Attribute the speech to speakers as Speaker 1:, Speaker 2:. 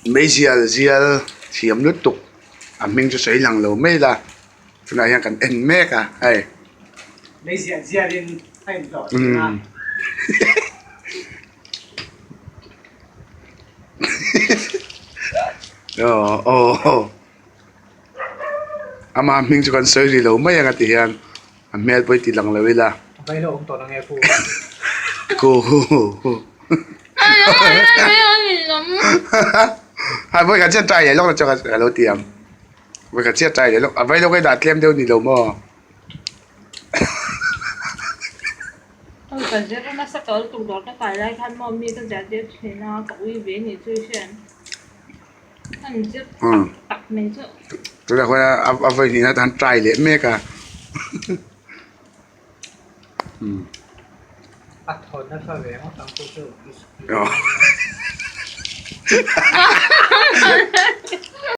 Speaker 1: Meizial zial thiam lutuk a hming chu sawi lang lo mai la tunah hian kan en mek a hei.
Speaker 2: Meizial zialin a inhlawh thin a.
Speaker 1: Aw aw ama hming chu kan sawi ri lo mai ang a ti hian a hmel pawh i ti lang lo ila.
Speaker 2: A vailo awm tawh nange pu.
Speaker 1: Ku Hai vawi khat chiah try leh lawk la chuan ka lo ti ang. Vawi khat chiah try leh lawk a vailo ka i dah tlem deuh ni lo maw.
Speaker 3: Ka zir nasa tawh lutuk dawr ka kai lai khan maw mi ka ziah tir thin a ka ui ve nih chu i hriat. An zir tak tak mai chu.
Speaker 1: Tunah khuan a vawi hnihna tan try leh mek a.
Speaker 2: A thaw nasa ve ngawt ang chu chu.